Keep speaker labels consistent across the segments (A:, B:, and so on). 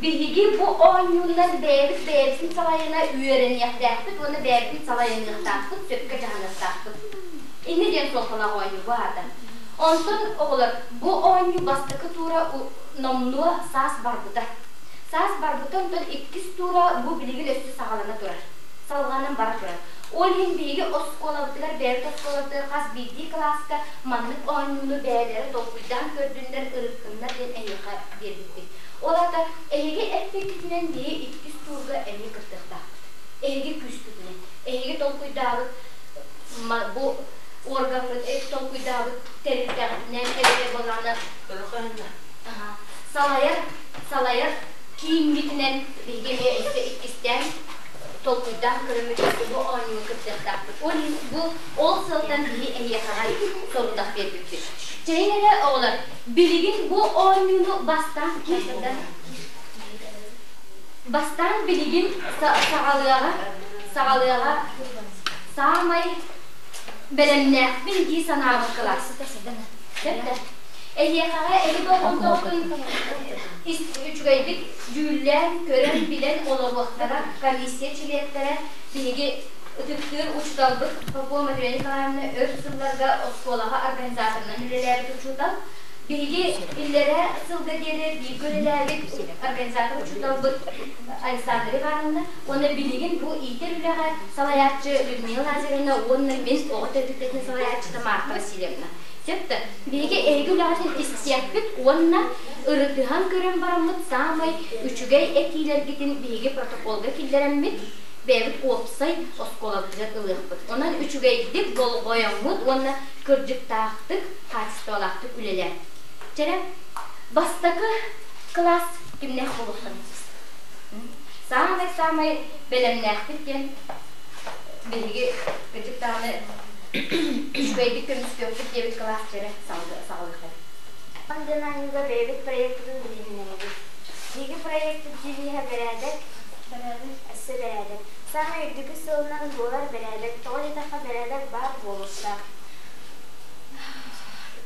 A: Биһиги бу оонньуунан бэйэбит бэйэбитин салайына үөрэниэхтээхпит уонна бэйэбитин салайыныахтаахпыт, сөпкө дьаһаныахтаахпыт. Инньэ диэн суолталаах оонньуу бу аата. Онтон оҕолор бу оонньуу бастакы туура номнуо саас барбыта. Саас барбыта онтон иккис туура бу билигин өссө саҕалана турар. Салҕанан бара турар. Ол иһин биһиги оскуолабытыгар бэйэбит оскуолабытыгар хас биирдии кылааска маннык оонньууну бэйэлэрэ толкуйдаан көрдүннэр, ырыттыннар диэн эһиэхэ биэрбиппит. Ол аата эһиги эппиккитинэн биһи иккис туурга эмиэ кыттыахтаахпыт. Эһиги күүскүтүнэн, эһиги толкуйдаабыт бу органҥыт толкуйдаабыт тэрилтэҕитинэн эбэтэр буоллаҕына салайар салайар кииҥҥитинэн биһиги эмиэ өссө иккистээн толкуйдаан көрөммүт бу оонньууга кыттыахтаахпыт. Ол иһин бу ол сылтан биһи эһиэхэҕэ сорудах биэрбиппит. Чэйин эрэ оҕолор, билигин бу оонньууну бастаан бастаан билигин саҕалыаҕа саҕалыаҕа саамай бэлэмнээхпин дии санаабыт кылаас. Эһиэхэҕэ эһи болҕомтоҕутун үчүгэйдик дьүүллээн, көрөн, билэн олоруохтара комиссия чилиэттэрэ биһиги ытыктыыр учууталбыт Попова Матрена Николаевна өр сылларга оскуолаҕа организаторынан үлэлээбит учуутал. Биһиги иллэрээ сылга диэри бииргэ үлэлээбит организатор учууталбыт Александра Ивановна уонна билигин бу иитэр үлэҕэ салайааччы Людмила Лазаревна уонна мин оҕо төрөппүттэрин салайааччыта Марта Васильевна. Сөп да, биһиги эһиги үлэҕитин истиэхпит уонна ырытыһан көрөн бараммыт саамай үчүгэй этиилэргитин биһиги протоколга киллэрэммит бэйэбит уопсай оскуолабытыгар ылыахпыт. Онон үчүгэйдик болҕойоҥҥут уонна кырдьыктаахтык, хаачыстыбалаахтык үлэлээн. Чэрэ, бастакы кылаас кимнээх буолуохтарын? Саамай-саамай бэлэмнээхпит диэн биһиги кырдьык даҕаны үчүгэйдик көмүскүөхпүт диэбит кылаас чэрэ саҕалыахтара.
B: Динамика бэйэбит проекпытын билиһиннэрэбит. Биһиги проекпыт девиһэ бэрээдэк, өссө бэрээдэк. Саамай үрдүкү сыалынан буолар бэрээдэк. Тоҕо диэтэххэ бэрээдэк баар буолуохтаах.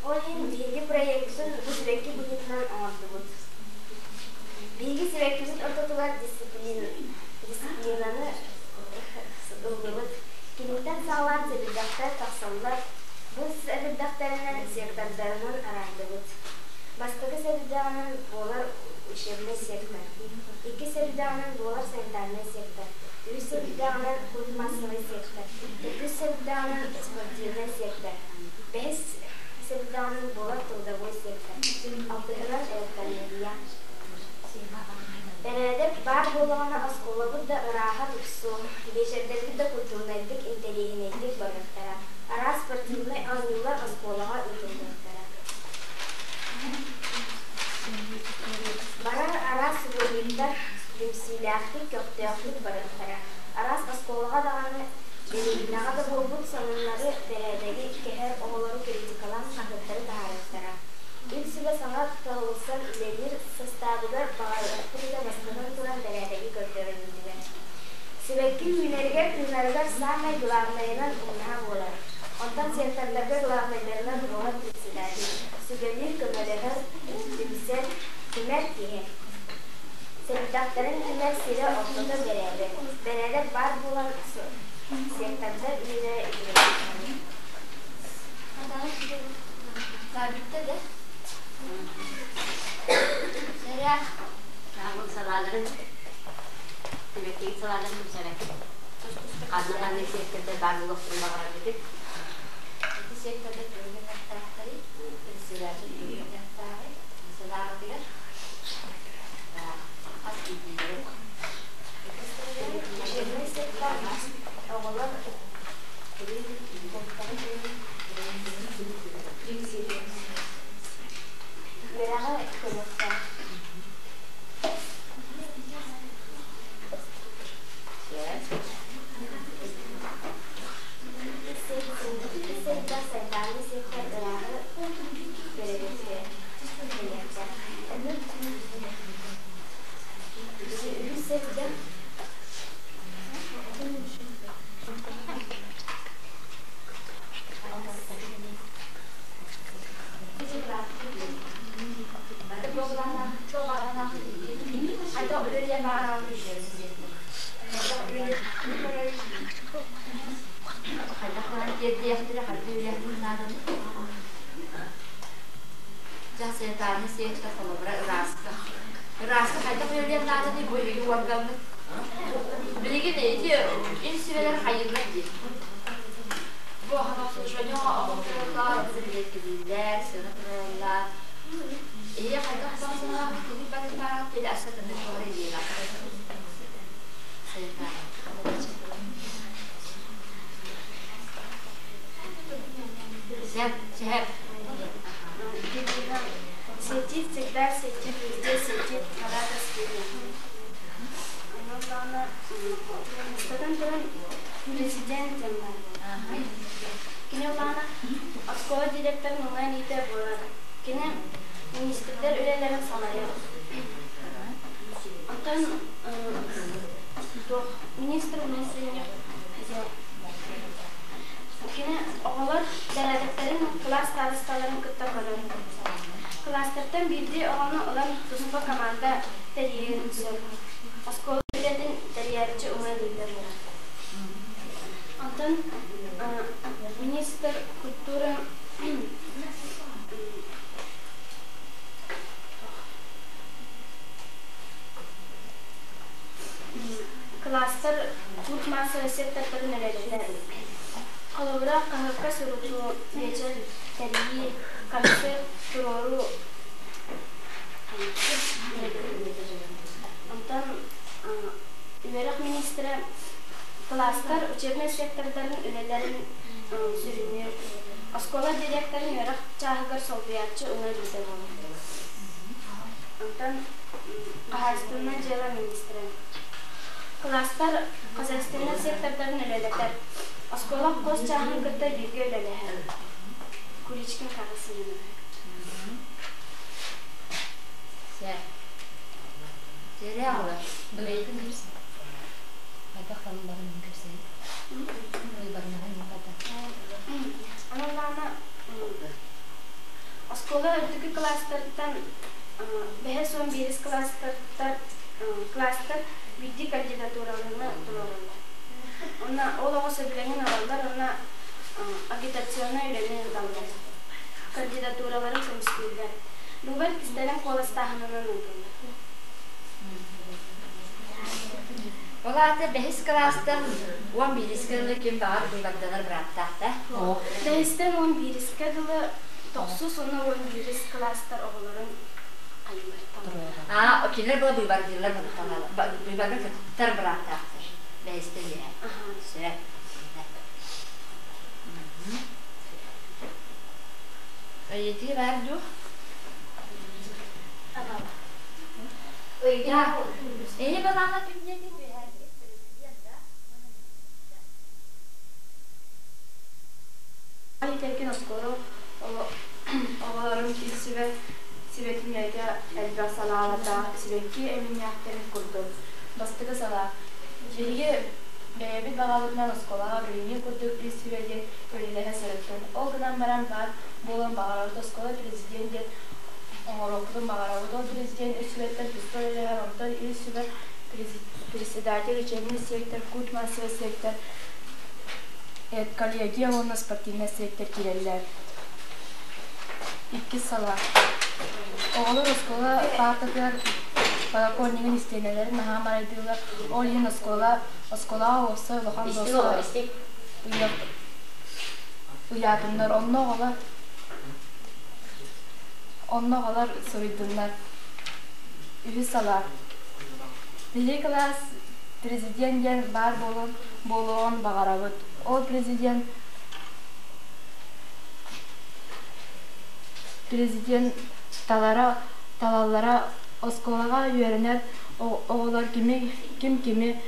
B: Ол иһин биһиги проекпытын бу сибэкки быһыытынан оҥордубут. Биһиги сибэккибит ортотугар дисциплинаны ыллыбыт. Киниттэн саҕалаан сэбирдэхтэр тахсаллар. Бу сэбирдэхтэринэн сектордарынан араардыбыт. Бастакы сэбирдэҕинэн буолар учебнай сектор, иккис сэбирдэҕинэн буолар санитарнай сектор, үһүс сэбирдэҕинэн культмассовай сектор, төрдүс сэбирдэҕинэн спортивнай сектор, бэһис сэбирдэҕинэн буолар трудовой сектор, алтыһынан электроэнергия. Бэрээдэк баар буоллаҕына оскуолабыт да ырааһа тупсуо, биэчэрдэрбит да культурнайдык, интэриэһинэйдик барыахтара, араас спортивнай оонньуулар оскуолаҕа ыытыллыахтара. Барар араас субуотунньуктар түмсүүлээхтик, көхтөөхтүк барыахтара. Араас оскуолаҕа даҕаны, дэриэбинэҕэ да буолбут сонуннары, бэрээдэги кэһэр оҕолору критикалаан хаһыаттары таһаарыахтара. Ил Сүбэ саҥа талылсан үлэлиир састаабыгар баҕарыахпыт этэ бастатан туран бэрээдэги көрдөрөллөрүгэр. Сибэкки үүнэригэр, тыынарыгар саамай главнайынан умнаһа буолар. Онтон сектордарга главнайдарынан буолар председатель, сүбэлиир, көмөлөһөр, түмсэр, түмэр киһи. Сэбирдэхтэрин түмэр сирэ ортото бэрээдэк. Бэрээдэк баар буолан сектордар үлэлэрэ үчүгэйдик
C: Бүттэ да?
D: Наамын салааларын түбэттигит салааларын тупсаракыт. Ханна-ханна сектордар баар буолуохтарын баҕараргытый?
C: Ити сектордар туругуннахтаахтарый, председатель туругуннахтааҕый, салааҕытыгар хас биирдиилэрин
B: Учебный сектор оҕолор Үөрэҕи көрүөхтээх. Сектор санитарный сектор ырааҕы бэрэбиэркэ кэлиэхтээх. Үһүс сектор
C: баҕарабыт Хайдах гынан тиэрдиэхтэрэ, хайдах үлэһит нааданы? Дьэ, санитарный сектор холобура ырааска. Ырааска хайдах үлэлиэн нааданы бу биһиги уоргаммыт. Билигин ити ил сүбэлэр хайыыллар дии. Бу обслуживание оҥоттороллор, бэрэбиэркэлииллэр, сыана турараллар. Эһиги хайдах баҕа киһи барытаах теле астатыны туора илиилээх. Сеп,
B: Сетит всегда сетит, везде сетит, вода свидетель. Бастатан туран президент диэн баар. Кини улаана оскуола директорын уҥа илиитэ буолар. Кини министрдэр үлэлэрин салайар. Оттон туох министр внутренних дел. Кини оҕолор бэрээдэктэрин кылаас старосталарын кытта көрөр. Кылаастартан биирдии оҕону ылан туспа команда тэрийиэн сөп. Оскуола үлэтин тэрийээччи уҥа илиитэ буолар. Онтон министр культуры Кылаастар кут маассабай сектордарын үлэлэтэр. Холобура, хаһыакка сурутуу, биэчэр тэрийии, концерт туруоруу. Онтон үөрэх министрэ кылаастар учебнай сектордарын үлэлэрин сүрүннүүр. Оскуола директорын үөрэх чааһыгар солбуйааччы уҥа илиитэ буолар. Онтон хаһаайыстыбаннай дьыала министрэ. Кылаастар хозяйственнай сектордарын үлэлэтэр. Оскуола хос чааһын кытта бииргэ үлэлэһэр. Куличкин Карл Семенович. Аналлаана оскуола үрдүкү кылаастарыттан бэһис уон биирис кылаастар кылаастар биирдии кандидатураларына туруораллар. Онно ол оҕо сөбүлэҥин ылаллар уонна агитационнай үлэни ыыталлар. Кандидатураларын көмүскүүллэр. Быыбар кистэлэҥ куоластааһынынан ыытыллар.
C: Ол аата бэһис кылаастан уон биирискэ дылы ким баҕар быыбарданар бырааптаах да?
B: Бэһистэн уон биирискэ дылы тохсус уонна уон биирис кылаастар оҕолорун хайыылар
C: Аа, кинилэр была быыбардыыллар быыбарга кыттар бырааптаахтар. Бэһистэн иһэ. Сөп. Ыйытыы баар дуу? Эйи балаана түннети түһэрбит президент да?
E: Иитэргин оскуола оҕолорун ил сүбэ сүбэтин үлэтэ элбэх салаалардаах сибэкки эминньэхтэрин курдук. Бастакы салаа. Биһиги бэйэбит баҕабытынан оскуолаҕа билиҥҥи курдук ил сүбэ диэн үлэлэһэ сырыттым. Ол гынан баран баар буолан баҕарабыт оскуола президент диэн оҥоруохпутун баҕарабыт. Ол президент ил сүбэттэн туспа үлэлэһэр, онтон ил сүбэ председатель учебный сектор, кут массовый сектор, коллегия уонна спортивнай сектор киирэллэр. Иккис салаа. Оҕолор оскуола паартатыгар подоконнигын истиэнэлэрин наһаа марайдыыллар. Ол иһин оскуола оскуолаҕа уопсай улахан доска ыйаатыннар. Онно оҕолор онно оҕолор суруйдуннар. Үһүс салаа. Биһиги кылаас президент диэн баар буолуон буолуоҕун баҕарабыт. Ол президент президент талара талаллара оскуолаҕа үөрэнэр оҕолор кими ким кими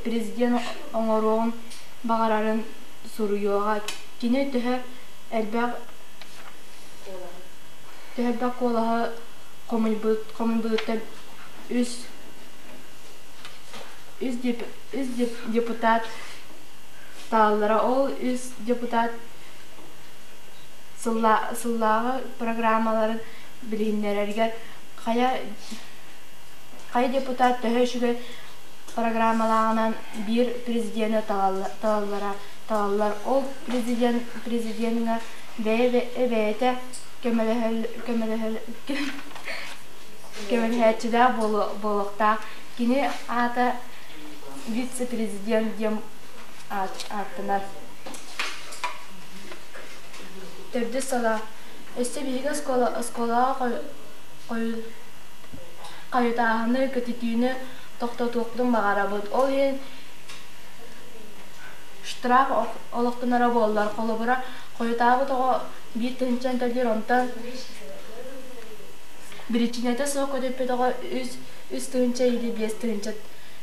E: президент оҥоруоҕун баҕарарын суруйуоҕа. Кини төһө элбэх төһө элбэх куолаһы хомуйбут хомуйбутуттан үс үс үс депутат тааллара. Ол үс депутат сыллааҕы программаларын билиһиннэрэригэр хайа Хайа депутат төһө үчүгэй программалааҕынан биир президени талаллара талаллар. Ол президент президеҥҥэ бэйэ бэйэтэ көмөлөһөөччүлээх буолуохтаах. Кини аата вице-президент диэн ааттанар. Төрдүс сала. Өссө биһиги оскуолаҕа хойутааһыны, көтүтүүнү тохтотуохпутун баҕарабыт. Ол иһин штраф олохтоноро буоллар, холобура, хойутаабыт оҕо биир тыһыынчан төлүүр, онтон биричиинэтэ суох көтүппүт оҕо үс тыһыынча или 5 тыһыынча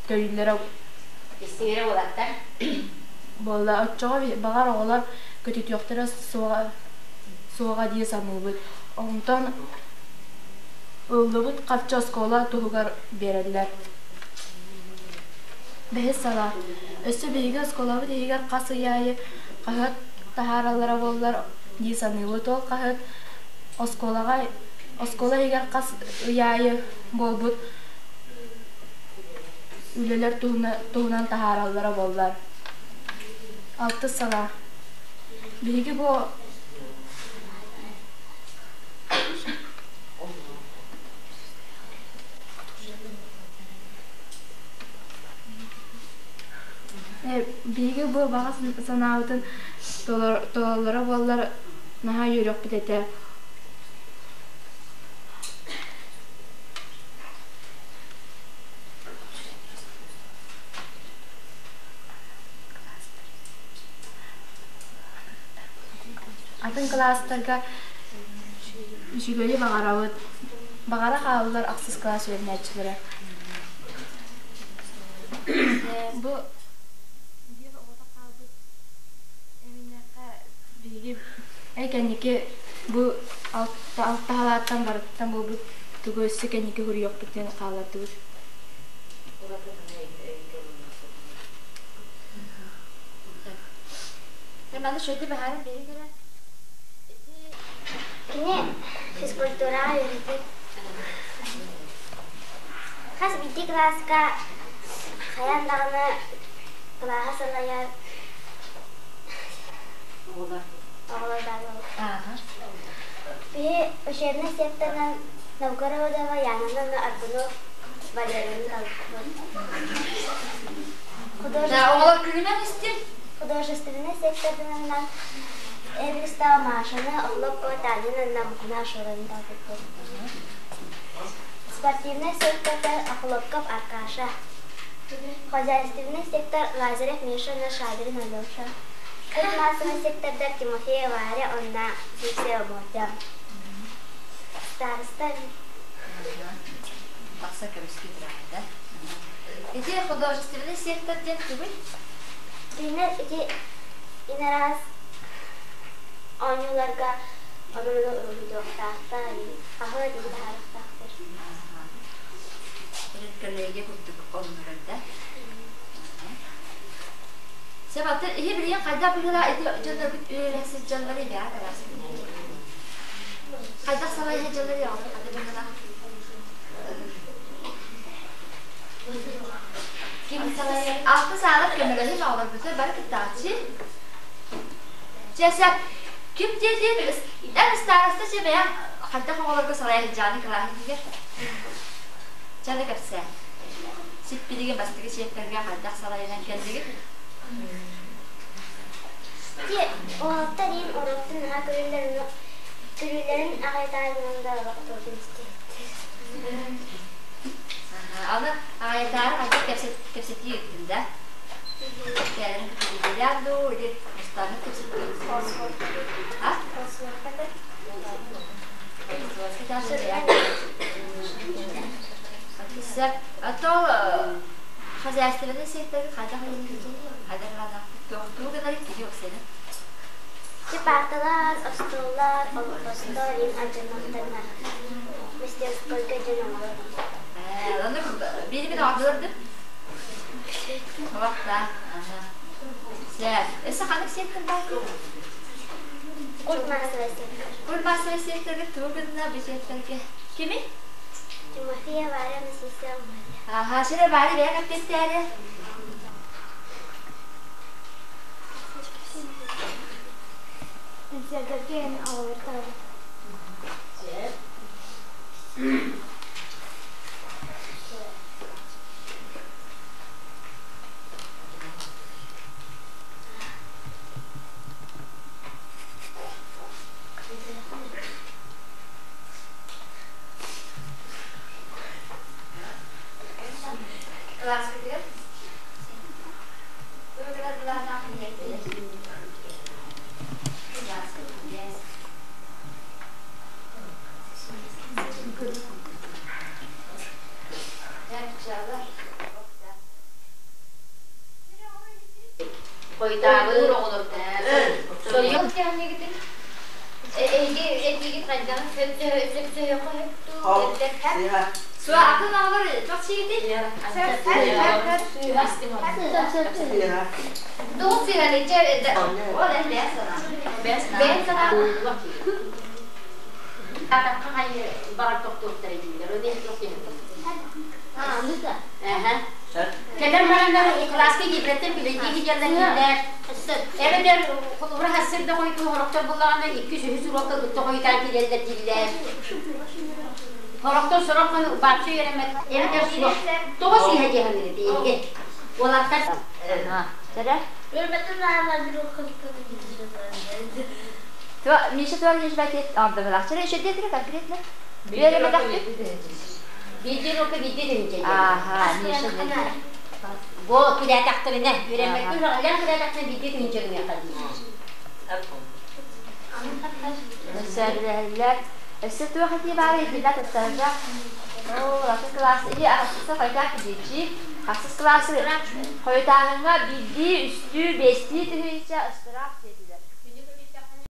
E: төлүүллэрэ
D: Истиҥэрэ уолаттар.
E: буолла. Оччоҕо баҕар оҕолор көтүтүөхтэрэ суоҕа дии саныыбыт. Онтон ыллыбыт харчы оскуола туһугар биэрэллэр. Бэһис салаа. Өссө биһиги оскуолабыт иһигэр хас ый аайы хаһыат таһаараллара буоллар дии саныыбыт. Ол хаһыат оскуолаҕа оскуола иһигэр хас ый аайы буолбут үлэлэр туһунан таһаараллара буоллар. Алтыс салаа. Биһиги бу Биһиги бу баҕа санаабытын толороллоро буоллар наһаа үөрүөхпүт этэ. Атын кылаастарга үчүгэйи баҕарабыт. Баҕара хааллылар ахсыс кылаас үөрэнээччилэрэ. Бу биир оҕото хаалбыт эминньэххэ биһиги кэнники бу алта халааттан барыттан буолбут тугу өссө кэнники суруйуохпут диэн хааллардыбыт.
C: Маны шөйдө баһарын берин эрэ.
B: Кини физкультураҕа үөрэтэр. Хас биирдии кылааска хайаан даҕаны кылааһы салайар
D: Оҕолор.
B: Оҕолор баар буолуохтаах. Биһи учебнай секторынан Новгородова Янана Аргунов Валерияны талбыппыт.
C: Оҕолор күлүмэн истин.
B: Художественнай секторынан Эристава Машаны, Охлопкова Танина Мукуна Ашураны талбыппыт. Спортивнай сектордар Охлопков Аркаша. Хозяйственный сектор Лазарев Миша Шадрин Алеша. Массовый сектордар Тимофеева Варя, онна Сивцева Мотя. Староста
C: Тахса көмүскүү турар Ити художественный сектор диэн тугуй?
B: Кинилэр ити инарас оонньууларга онуну уруһуйдуохтаахтар, хаһыат таһаарыахтаахтар.
C: Коллегия курдук олунурар да. Сеп аты иһи билигин хайдах быһыылаах ити дьоннорбут үлэлэһэ сылдьаллар иһэ араас. Хайдах салайа сылдьаллар иһэ хайдах быһыылаах. Ким салайар? Алты саалар көмөлөһүн оҕолорбутугар бары кыттааччы. Чэ, сөп. Ким диэтин эн староста чэ бэйэҥ хайдах оҕолорго салайа сылдьааны кылааһын иһигэр? Чэ, кэпсээ. Сиппилигин бастакы чиэппэргэ хайдах салайынан кэллигит?
B: Ити уолаттар иин уруоктун наһаа көрүүлэрин аҕай таайынан да олохтуутун истибиттэр.
C: Аны аҕайытаары хайдах кэпсэтии ыыттын да? Кэлин кытылыйар дуу или мустаннык кэпсэтии А? А то хозяйственный секторы хайдах хайдах туох гынар киһи оксена?
B: Ити парталар, остуоллар, олоппостор иин алдьаннахтарына мастерскойга дьон оҥорор.
C: Оны бири-бир оҕолордун. Вақта. Сэ, эсэ ханнык сектор баар?
B: Культ массовый сектор.
C: Культ массовый секторга тугу гынна бу секторга? Кими?
B: Тимофея Варя Анастасия Мария.
C: Аха, сире баары бэйэҥ эппиэттээри.
B: Концертэргэ оҕолор таһабыт.
C: Кылааскытыгар Туругурар былааннаах Хойутаабыт Эһиги этиигит хайдаҕын сөпсөһүөххэ сөп дуу? Суа атын оҕолор туох сиигитий? Туох сыыһаны чэ ол эн бэйэн санаа. Бэйэн санаа. Атахха хайы баҕар тохтуохтара дииллэр. Ол иһин туох диэн Кэлэн бараннар кылааска киирбэттэр билэйдии киирэллэр дииллэр. Эбэтэр холобура сарсыарда хойутуу сорохтор буллаҕына иккис үһүс уруокка кытта хойутаан киирэллэр дииллэр. Сорохтор сорох вообще үөрэммэт. Эбэтэр суох. Тоҕо сыыһа дии саныыгыт эһиги? Уолаттар
A: Миша туох лишь оҥордо Еще где конкретно? Үөрэммэтэхпит?
D: Биирдии уруокка биирдии тыһыынча
A: Ааха, Миша
D: Бу күлээтэхтэринэ, үөрэммэккэ үөрэҕилээн күлээтэхтэринэ биирдии тыһыынча гыныахха диир.
A: Сөбүлэһэллэр. Өссө туох этии баара итиннэ туттарга? Оо, ахсыс кылаас или ахсыста хойутаах кидииччи. Ахсыс кылаас хойутааһыҥҥа биирдии, үстүү, биэстии тыһыынча ыстыраап сиэтилэр.